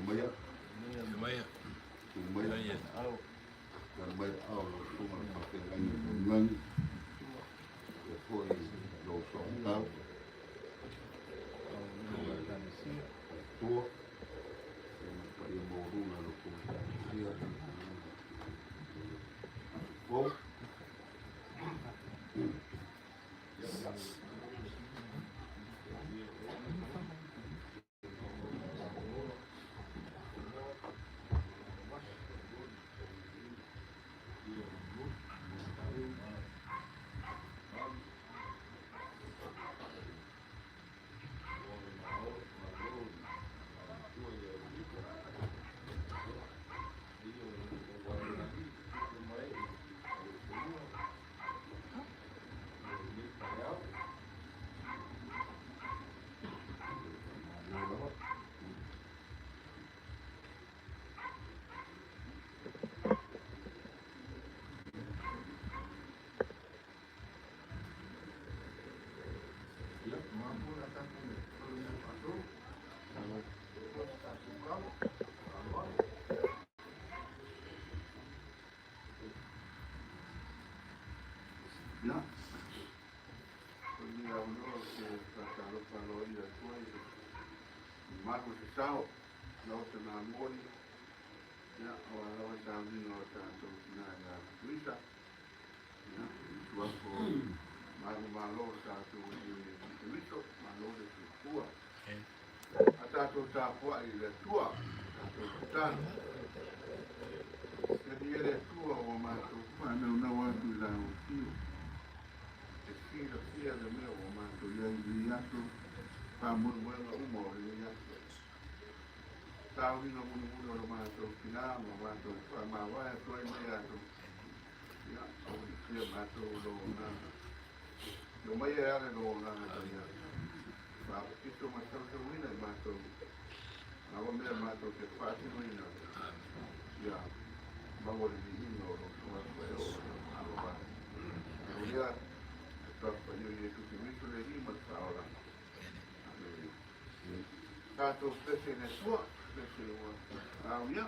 Maia. Maia. Maia. Mai ao lo sunga le faafeagaiga taulagi ia foi lou soatau tua ia ma le paia maualuga o lo outou Ekalesia fou. Ia, o lenei avanoa ou te faatalofa aloaia atu ai i malu o se sao, Maota na moni, ia, aua lava le sauniga o tatou tina ia Luisa, ia, i suafa o malu malo o tatou i Keriso, malo le soifua. A tatou tapuai i le Atua, tatou tatalo. E alii e le Atua ua matou faanaunau atu i lau afio. E silafia le mea ua matou i ai i lenei aso, faamoemoega uma o lenei aso. Sauniga mulimuli o le matou tina ma matou faamavae atu ai nei aso. Ia, aua ne i tea matou i lou agaga. Io mai e ale lou agaga paia. Faapito ma tautauina i matou. A o mea matou te faatinoina, ia maua le viiga o lou Tagata e oo i le faavavau. Aleluia. Le Tusi Paia o Iesu Keriso le Alii ma le Faaolaga. Amene. Tatou pese i le Atua, pese ua auia.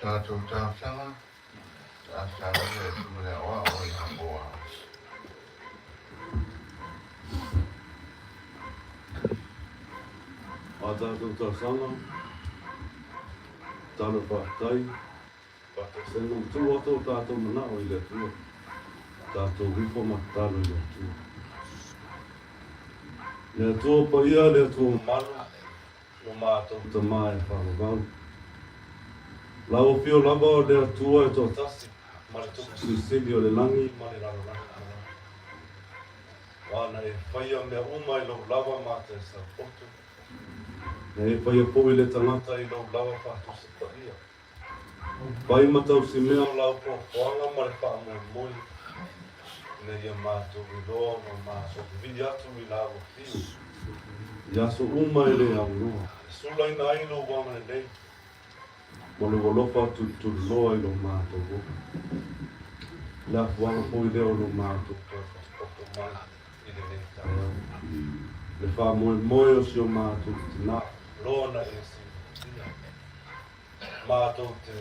Tatou talosaga, talosaga le Atua le aoao i Apoa. A tatou talosaga, talo faafetai, se no tuu atu o tatou manao i le Atua. Tatou ifo ma tatalo i le Atua. Le Atua paia, le Atua mamalu, Lo matou Tama e faavavau. Lau Afio lava o le Atua e toatasi. Ma le Tupu Silisili o le lagi ma le lalolagi atoa. Aua na e faia mea uma i lou lava ma te saupoto. Na e faia foi le tagata i lou lava faatusa paia. Fai ma tausimea o lau foafoaga ma le faamoemoe, ina ia matou iloa ona matou vivii atu i lau afio i aso uma e le aunoa, e sulaina ai lou agalelei ma lou alofa tulituliloa i lo matou ola. Le afuaga foi lea o lo matou toe potopoto mai i lenei taeao, le faamoemoe o si o matou tina loa na e silafia. Matou te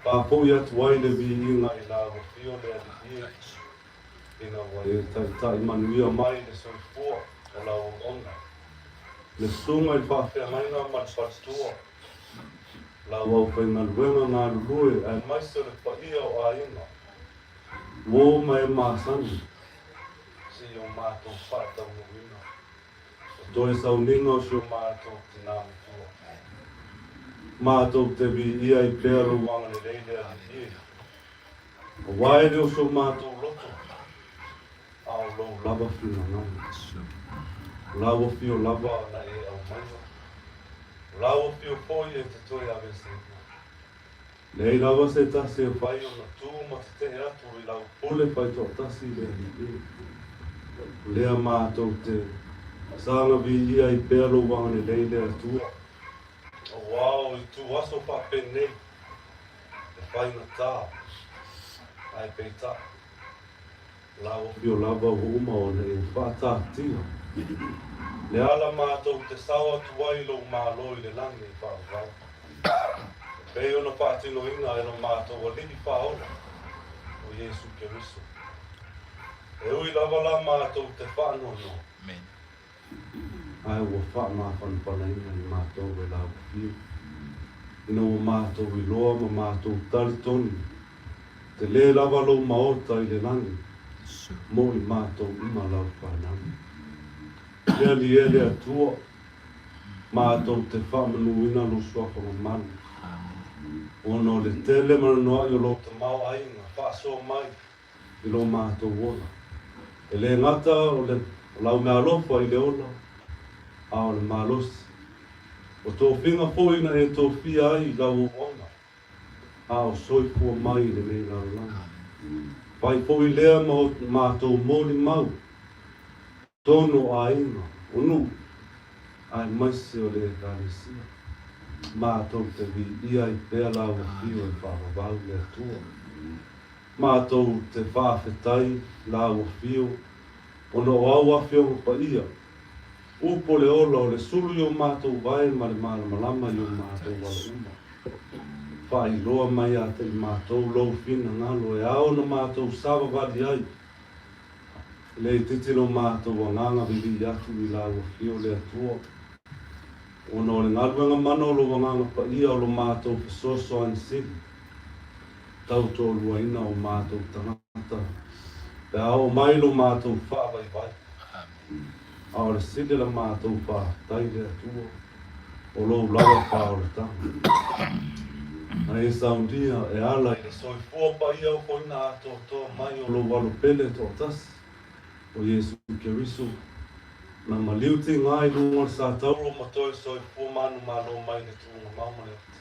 faafoi atu ai le viiga i lau afio le Alii e, ina ua e taitai manuia mai le soifua o lau auauna, le susuga i le faafeagaiga ma le faletua, lau aufaigaluega galulue aemaise o le paia o aiga, uo ma e masani, seia o matou faataunuuina. Toe sauniga o si o matou tina matua. Matou te viia ai pea lou agalelei le Alii e. Aua e le o so matou loto, a o lou lava finagalo. O lau afio lava na e aumaia, o lau afio foi e te toe aveeseina. Leai lava se tasi e fai ona tu ma tetee atu i lau pule faitoatasi i le Alii e. O lea matou te saga viia ai pea lou agalelei le Atua. Aua o ituaso faapenei e faigata ae peitai lau afio lava ua uma ona e faataatia le ala matou te sao atu ai i lou Malo i le lagi e faavavau, e pei ona faatinoina e lo matou Alii Faaola, o Iesu Keriso. E ui lava la matou te faanoanoa, ae ua faamafanafanaina i matou e lau afio, ina ua matou iloa ma matou talitonu Tele lava lou maota i le lagi, mo i matou uma lau fanau. Le Alii e le Atua, matou te faamanuina lou suafa mamalu, ona o le tele ma nonoa'i o lou tamaoaiga faasoa mai i lo matou ola. E le gata o le lau meaalofa i le ola, a o le malosi. O tofiga foi na e tofia ai i lau auauna. A o soifua mai i lenei lalolagi. Fai foi lea ma o matou molimau, tonu o aiga, o nuu, aemaise o le Ekalesia. Matou te viia ai pea lau afio e faavavau le Atua. Matou te faafetai lau afio ona o au afioga paia, upu o le ola o le sulu i o matou vae ma le malamalama i o matou ala uma. Faailoa mai ia te i matou lou finagalo e ao ona matou savavali ai. E le itiiti lo matou agaga vivii atu i lau afio le Atua, ona o le galuega mana o lou Agaga Paia o lo matou fesoasoani sili, tau toaluaina o matou tagata, pe a oo mai lo matou faavaivai. A o le sili la matou faafetai le Atua, o lou lava faaolataga. Na e saunia e ala i le soifua paia ofoina atoatoa mai o lou alo pele toatasi, o Iesu Keriso, na maliu tiga i luga o le satauro ma toe soifua manumalo mai le tuuga mau ma le ata,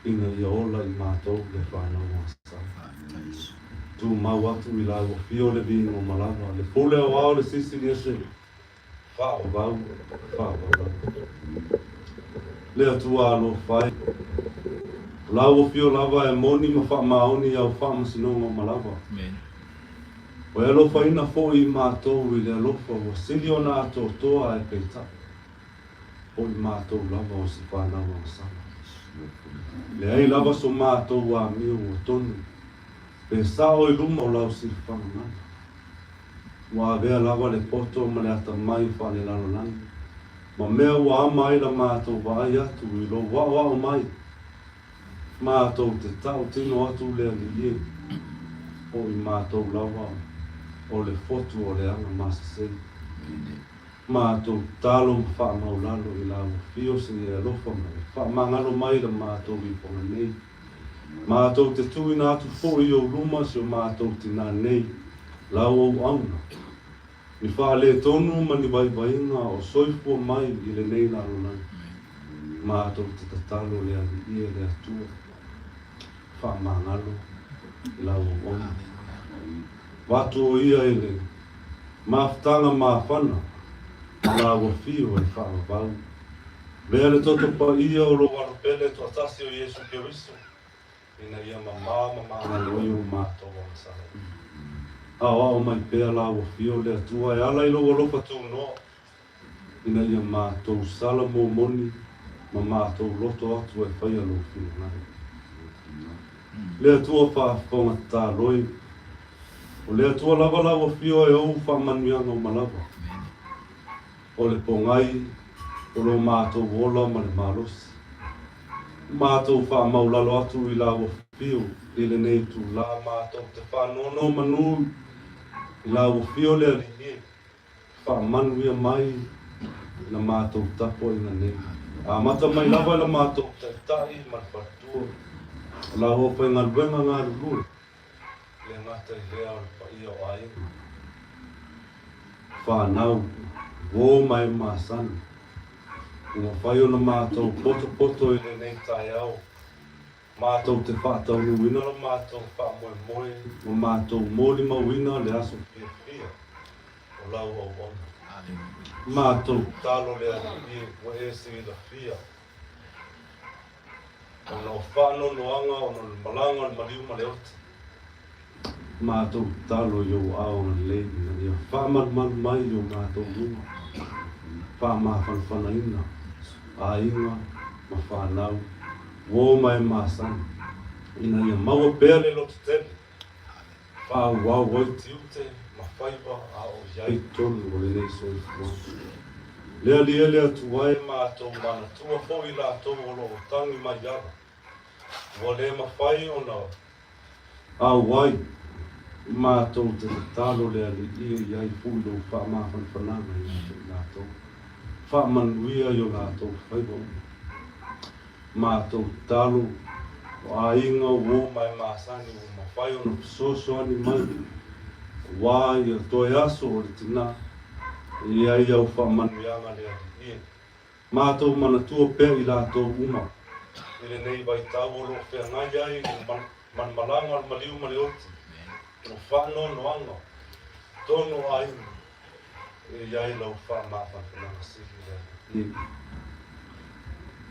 ina ia ola i matou le fanau asau. Tumau atu i lau afio le viiga malava, le pule aoao le sisili ese faavavau, faavavau. Le Atua alofa e, o lau afio lava e moni ma faamaoni i au faamasinoga uma lava. Ua e alofaina foi i matou i le alofa ua sili ona atoatoa ae peitai, o i matou lava o se fanau agasala. Leai lava so matou amio ua tonu, pe sao i luma o lau silafaga mana. Ua avea lava le poto ma le atamai faalelalolagi, ma mea ua ama ai la matou vaai atu i lou aoao mai. Matou te tautino atu le Alii e, o i matou lava o le fotu o le aga masesei. Matou talo ma faamaulalo i lau afio seia e alofa ma e faamagalo mai la matou ifoga nei. Matou te tuuina atu foi i ou luma si o matou tinā nei, lau auauna, ni faaletonu ma ni vaivaiga o soifua mai i lenei lalolagi. Matou te tatalo le Alii e le Atua, faamagalo i lau auauna. Avatu o ia i le mafutaga mafana ma lau afio e faavavau. Avea le toto paia o lou Alo pele toatasi o Iesu Keriso, ina ia mamā ma magalo ai o matou agasala uma. Aoao mai pea lau afio le Atua e ala i lou alofa tunoa, ina ia matou sala momoni ma matou loto atu e faia lou finagalo. Le Atua faafofoga tatalo e, o le Atua lava lau afio e ou faamanuiaga uma lava. O le pogai o lo matou ola ma le malosi. Ua matou faamaulalo atu i lau afio i lenei itulā matou te faanonomanu i lau afio le Alii e faamanuia mai i la matou tapuaiga nei. Amata mai lava i la matou taitai ma le faletua o lau aufaigaluega galulue, le gata i lea o le paia o aiga, whanau, uō ma e masani. Ua mafai ona matou potopoto i lenei taeao, matou te faataunuuina lo matou faamoemoe ma matou molimauina le aso fiafia o lau auauna. Matou tatalo le Alii ua e silafia ona o faanoanoaga ona o le malaga o le maliu ma le oti. Matou tatalo i ou aao agalelei ina ia faamalumalu mai i o matou luma, faamafanafanaina aiga ma fanau, uo ma e masani, ina ia maua pea le lototele, faaauau ai tiute ma faiva a o i ai totonu o lenei soifuaga. Le aliali atu ai matou manatua foi i latou o lo o tagi mai ala, ua le mafai ona auai i matou te tatalo le Alii e i ai foi lou faamafanafanaga ia te i latou. Faamanuia i o latou faiva uma. Matou tatalo, o aiga uo ma e masani ua mafai ona fesoasoani mai aua ia toe aso o le tina e i ai au faamanuiaga le Alii e. Matou manatua pea i latou uma i lenei vaitau o lo o feagai ai ma le malaga o le maliu ma le oti, o faanoanoaga tonu o aiga e i ai lau faamafanafanaga sili le Alii.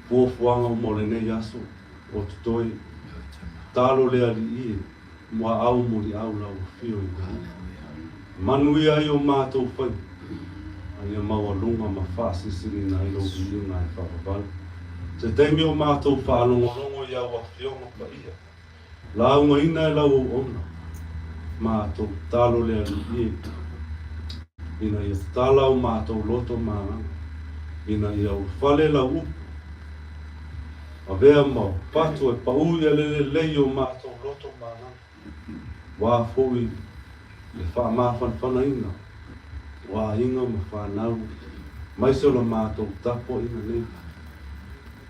Fuafuaga uma o lenei aso o totoe, talo le Alii e muaau muliau lau afio i luga. Manuia ai o matou faiva, a ia maualuga ma faasilisiliina ai lou viiga e faavavau. Se taimi o matou faalogologo i au afioga paia, laugaina e lau auauna, matou talo le Alii e, ina ia tatala o matou loto ma agaga, ina ia ulufale lau upu, avea ma fatu e pau i alele lelei o matou loto ma agaga. Ua foi le faamafanafanaina o aiga ma fanau aemaise o la matou tapuaiga nei.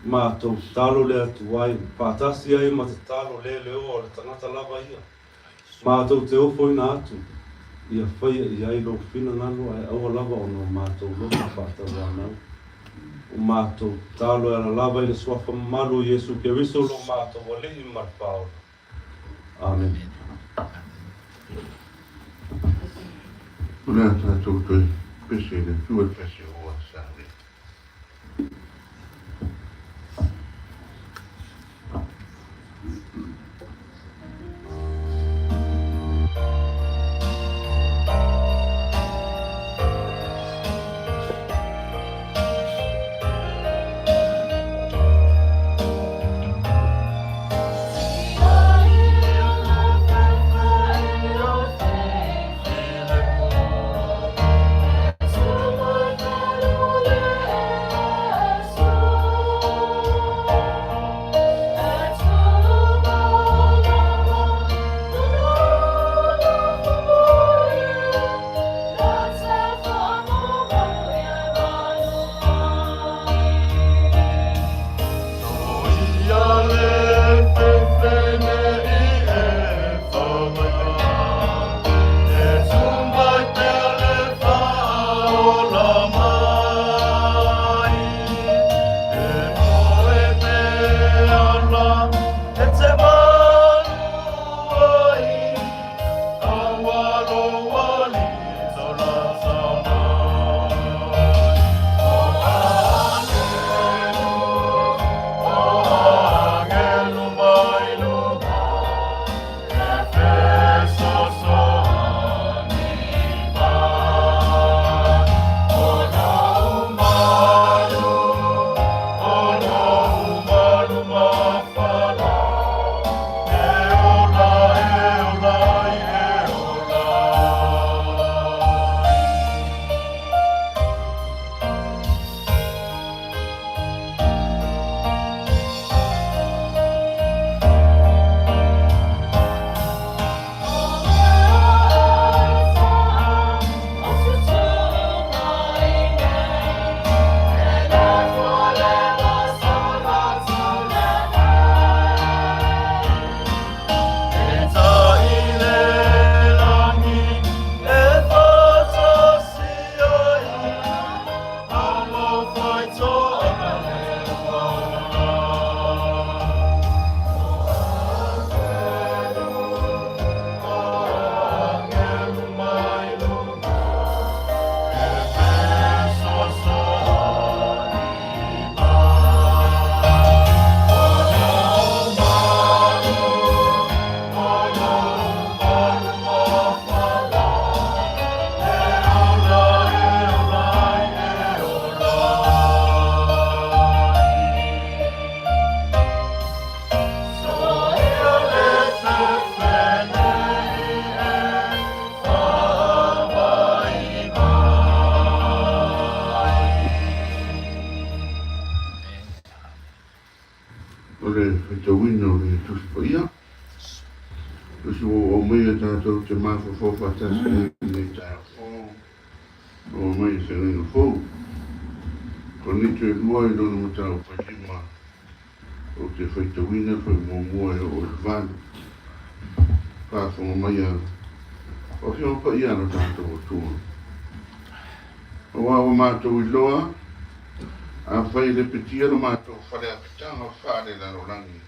Matou tatalo le atu ai, faatasi ai ma tatalo le leoa o le tagata lava ia. Matou te ofoina atu, ia faia i ai lou finagalo ae aua lava ona o matou loto faatauanau. O matou tatalo e ala lava i le Suafa mamalu o Iesu Keriso lo matou Alii ma le Faaola. Amene. O le a tatou toe pese i le Atua le pese ua sa le. Nofo faatasi ai i lenei taeao fou, maua mai i feagaiga fou. Korinito e lua i lona mataupu failima, ou te faitauina le faimuamua e oo i le valu. Faafofoga mai a o Afioga Paia a lo tatou Atua. Aua ua matou iloa, afai e lepetia lo matou fale apitaga faale-lalolagi,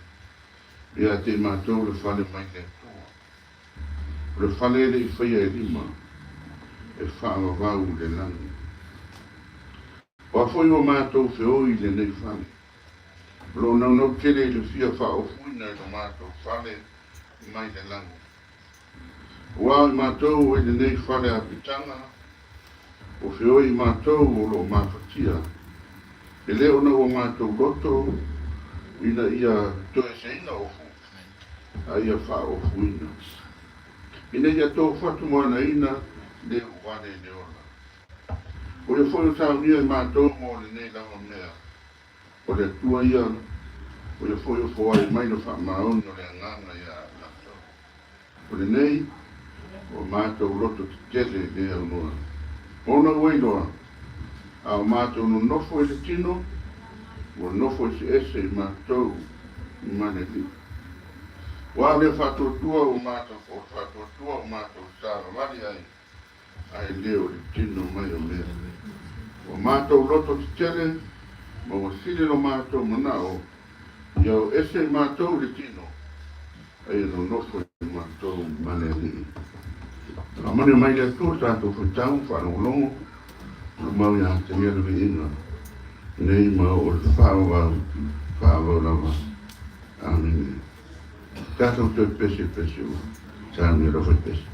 ia te i matou le fale mai le Atua. O le fale e le i faia e lima, e faavavau i le lagi. O a foi ua matou feoi i lenei fale, o lo o naunau tele i le fia faaofuina i lo matou fale mai le lagi. Aua o i matou o i lenei fale apitaga, ua feoi i matou o lo o mafatia, e le ona ua matou loto ina ia toeseina ofu, a ia faaofuina, ina ia tofuatumoanaina le uvale i le ola. O ia foi o saunia i matou mo lenei lava mea, o le Atua ia, o ia foi o foai mai le faamaoni o le agaga ia latou. O lenei, ua matou loto tetele le aunoa. Ona ua iloa, a o matou nonofo i le tino, ua nofo eseese i matou ma le Alii. Ua le faatuatua ua matou, o le faatuatua ua matou savavali ai, ae le o le tino mai o mea. Ua matou loto tetele, ma ua sili lo matou manao, ia o ese i matou i le tino, ae ia nonofo i matou ma le Alii. Faamanu mai le Atua tatou faitau faalogologo, o mau ia te ia le viiga, nei ma o le faavavau, faavavau lava. Amene. Tatou toe pese pese ua. Saunia lau fai pese.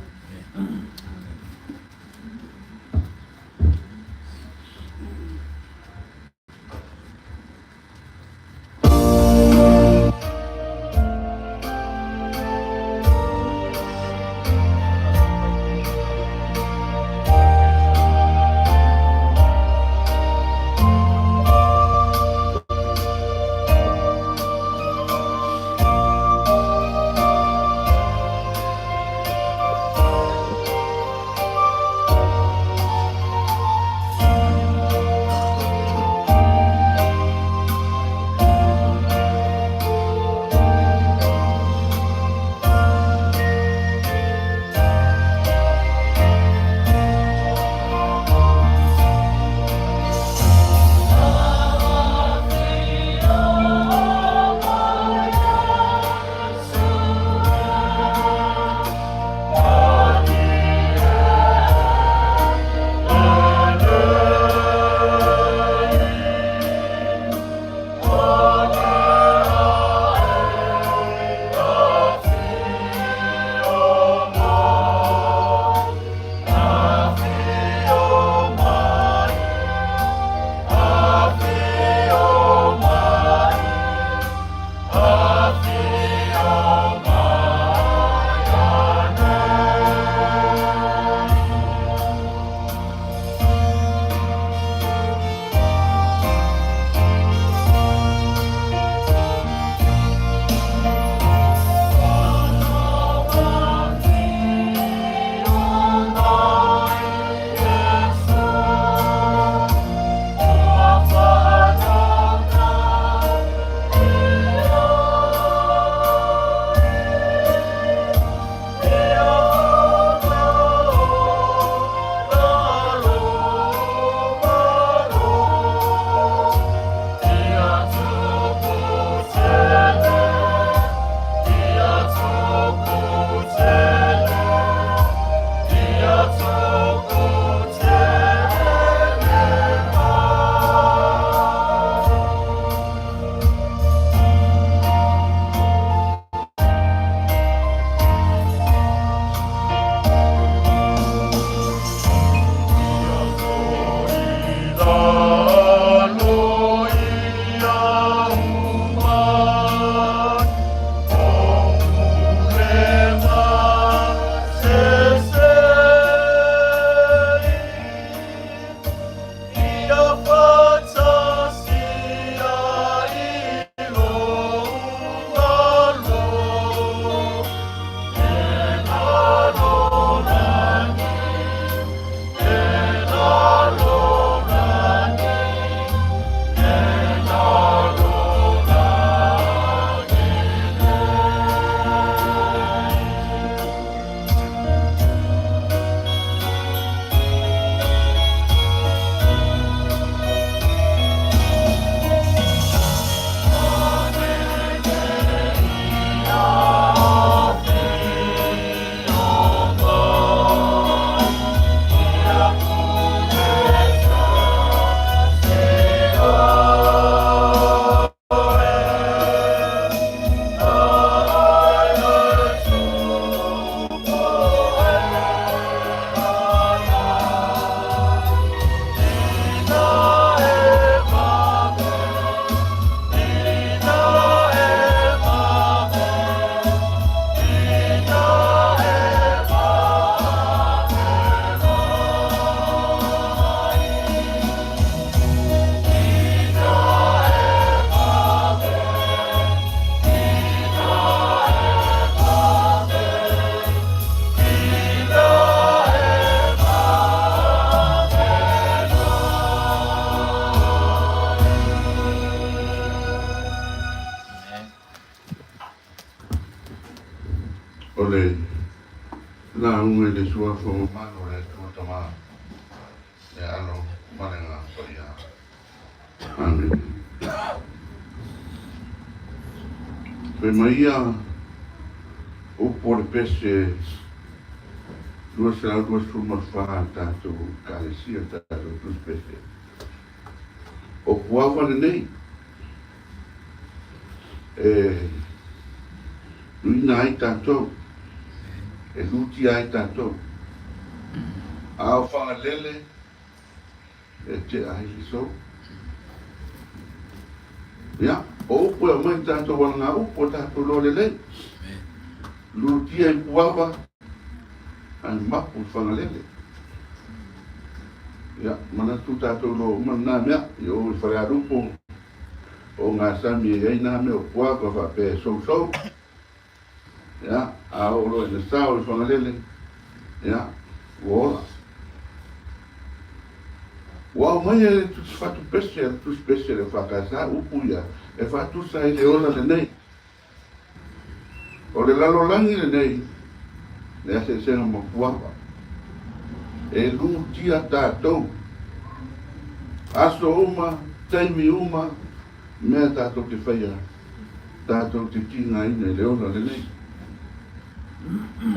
Alofa mamalu o le Atua Tama, le Alo ma le Agaga Paia. Amene. Fai mai ia upu o le pese 224 a le tatou Ekalesia, le tatou Tusi Pese. O puava lenei e luina ai tatou, e lutia ai tatou. A o Fagalele e tea ai le sou. Ia, o upu e aumai i tatou alagaupu o tatou loa lelei. Lutia i puava, ae mapu i Fagalele. Ia, manatu tatou loa uma lena mea, i o i Falealupo, o Gasami e i ai na mea o puava faapea e sousou. Ia, a oo loa ina sao i Fagalele, ia, ua ola. Ua aumaia e le Tusi Fatupese a le Tusi Pese a le EFKS upu ia e faatusa ai le ola lenei. O le lalolagi lenei, le aseasega ma puava. E lutia tatou. Aso uma, taimi uma, mea tatou te faia, tatou te tigaina i le ola lenei.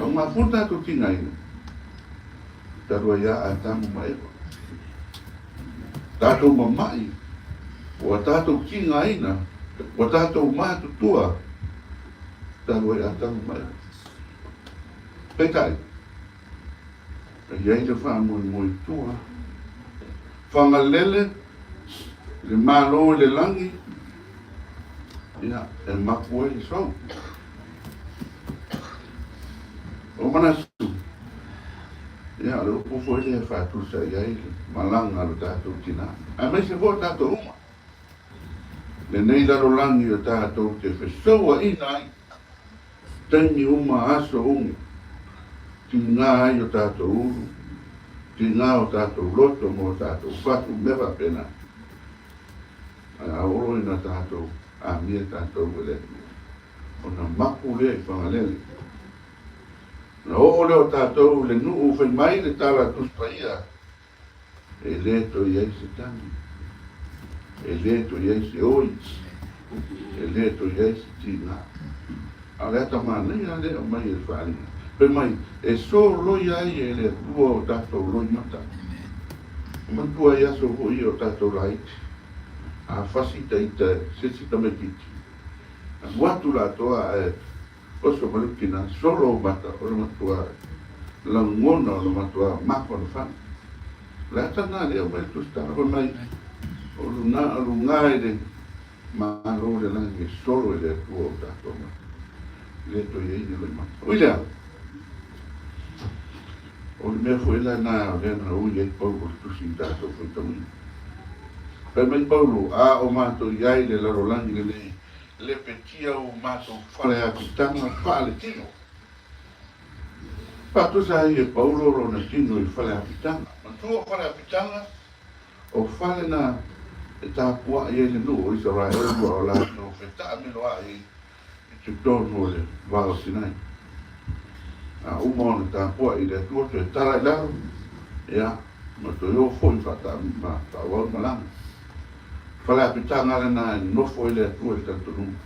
Au mafua tatou tigaina, talu ai ia Atamu ma Eva. Tatou mamai, ua tatou tigaina, ua tatou matutua, talu ai Atamu ma Eva. Peitai, e i ai le faamoemoe i tua. Fagalele le Malo i le lagi, ia, e mapu ai le sou. O manatu, ia, o le upu foi lea e faatusa i ai le malaga a lo tatou tina, aemaise foi o tatou uma. Lenei lalolagi o tatou te fesouaina ai, taimi uma, aso uma, tiga ai o tatou ulu, tiga o tatou loto ma o tatou fatu, mea faapena. Ae a oo loa ina tatou amia tatou e le Atua, ona mapu lea i Fagalele. Ona oo lea o tatou i le nuu fai mai le tala a Tusi Paia, E le toe i ai se tagi, e le toe i ai se oi, e le toe i ai se tiga. A o le ata manaia lea e aumai e le faaaliga, fai mai, e soloia ai e le Atua o tatou loimata. E manatua ai aso foi ia o tatou laiti, a fasi ita ita e se isi tamaitiiti, alu atu le atoa ae oso mai le tina, solo ou mata, o le matua lagona o le matua mafanafana. O le ata lena lea e aumai le tusitala fai mai, o luna, o luga i le Malo o le lagi e solo e le Atua o tatou mata. E le toe i ai ni loimata. Ui lea, o le mea foi lena o lea na ui ai Paulo i le tusi i tatou faitauina. Fai mai Paulo, a o matou i ai i le lalolagi lenei, lepetia o matou faleapitaga faaletino. Faatusa ai e Paulo lona tino i faleapitaga. Matua o faleapitaga, O fale na e tapuaʻi ai le nuu o Isaraelu a o latou fetaamiloaʻi i totonu o le Vao o Sinai. A uma ona tapuaʻi i le Atua, toe tala i lalo, ia, ma toe o foi ma faaauau malaga. Fale apitaga lena e nofo ai le Atua i le talitonuga,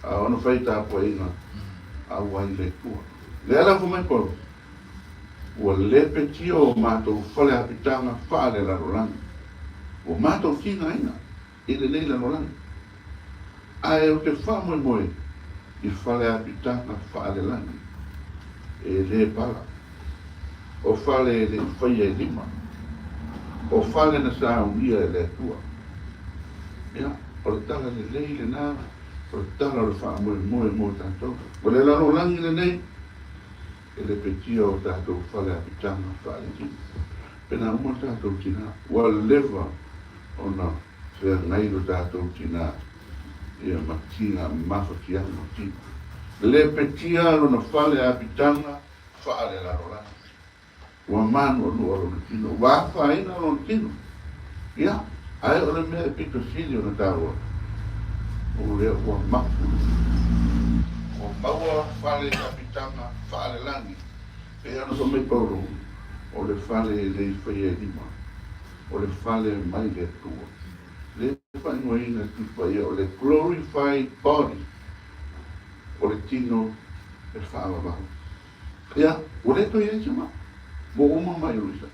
a ono fai tapuaiga auai i le Atua. Lea la fai mai Paulo, Ua lepetia o matou fale apitaga faale-lalolagi. Ua matou tigaina i lenei lalolagi, ae ou te faamoemoe i fale apitaga faale-lagi e le pala, o fale e le i faia e lima, o fale na saunia e le Atua. Ia, o le tala lelei lena, o le tala o le faamoemoe mo tatou. O le lalolagi lenei, E lepetia o tatou fale apitaga faaletino. Pena uma tatou tina, ua leva ona feagai lo tatou tina ia ma tiga mafatiaga o tino. Lepetia lona fale apitaga faalelalolagi. Ua manuanua lona tino, ua afaina lona tino. Ia, ae o le mea e pito sili ona taua, o lea ua mapu le Ua maua fale apitaga faalelagi, pei ona fai mai Paulo, O le fale e le i faia e lima, o le fale mai le Atua. Lea e faaigoaina e le Tusi Paia o le glorified body, o le tino e faavavau. Ia, ua le toe i ai se maa. Ua uma mai o Luisa.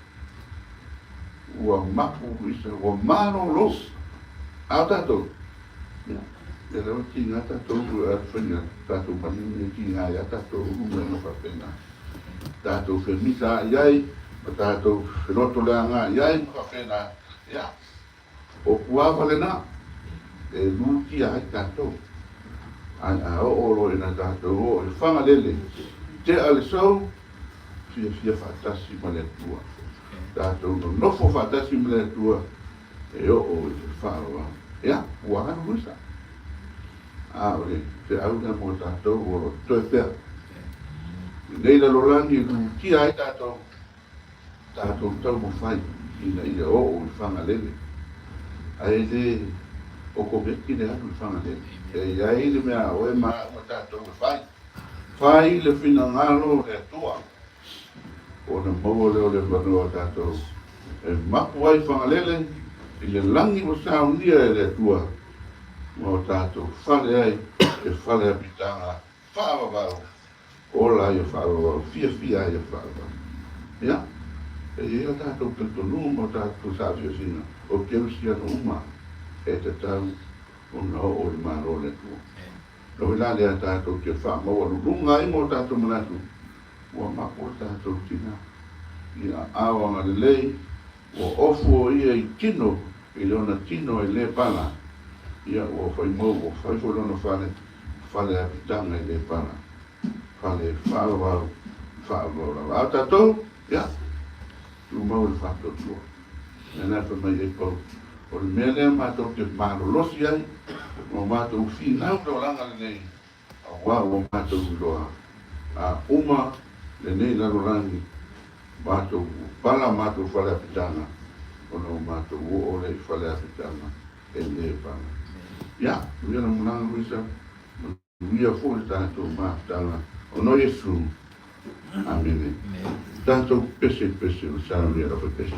Ua mapu Luisa, ua malolo. A o tatou, ia, ia lea ua tiga tatou a le faiga, tatou maliu nei tiga ai a tatou ulu mea faapena. Tatou femisa i ai, ma tatou feloto leaga i ai, ma faapena. Ia, o puava lena, e lutia ai tatou. Ae a oo loa ina tatou oo i Fagalele, tea le sou, fiafia faatasi ma le Atua. Tatou nonofo faatasi ma le Atua, e oo i le faavavau. Ia, ua alu Luisa. A o le feau lea mo tatou o lo o totoe pea. Lenei lalolagi e lutia ai tatou, tatou taumafai ina ia oo i Fagalele. Ae le okomeki le alu i Fagalele. E i ai le mea a oe ma au ma tatou e fai. Fai le finagalo o le Atua, ona maua lea o le avanoa o tatou e mapu ai i Fagalele i le lagi ua saunia e le Atua ma o tatou fale ai e fale apitaga faavavau, ola ai e faavavau, fiafia ai e faavavau. Ia, e i ai o tatou talitonuga ma o tatou saafiafiga o kerisiano uma e tatau ona oo i le Malo o le Atua. Loi la lea tatou te faamaualuluga ai ma o tatou manatu, ua mapu le tatou tina i aao agalelei, ua ofu o ia i tino, i lona tino e le pala, ia ua fai mau, ua fai foi lona fale, fale apitaga e le pala, fale faavavau, faavavau lava. A o tatou, ia, tumau i le faatuatua. Lea la e fai mai ai Paulo, o le mea lea matou te malolosi ai, ma matou finau le olaga lenei, aua ua matou iloa a uma lenei lalolagi, matou pala matou faleapitaga, ona ua matou oo lea i faleapitaga e le pala. Ia, manuia lau malaga Luisa, manuia foi le tatou mafutaga ona o Iesu. Amene. Tatou pese i pese o saunia lau pese.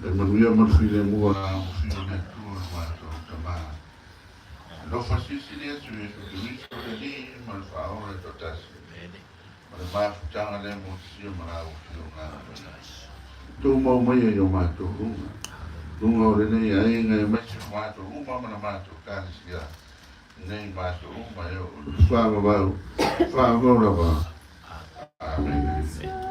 Le manuia ma le filemu o la ufio le Atua lo matou Tama. Alofa silisili atu Iesu Keriso le Alii ma le Faaola e toatasi, ma le mafutaga lea motusia ma la ufioga. Tou mau maia i o matou luga, luga o lenei aiga aemaise o matou uma ma la matou Ekalesia, nei matou uma e oo i le faavavau, faavavau lava. Amene.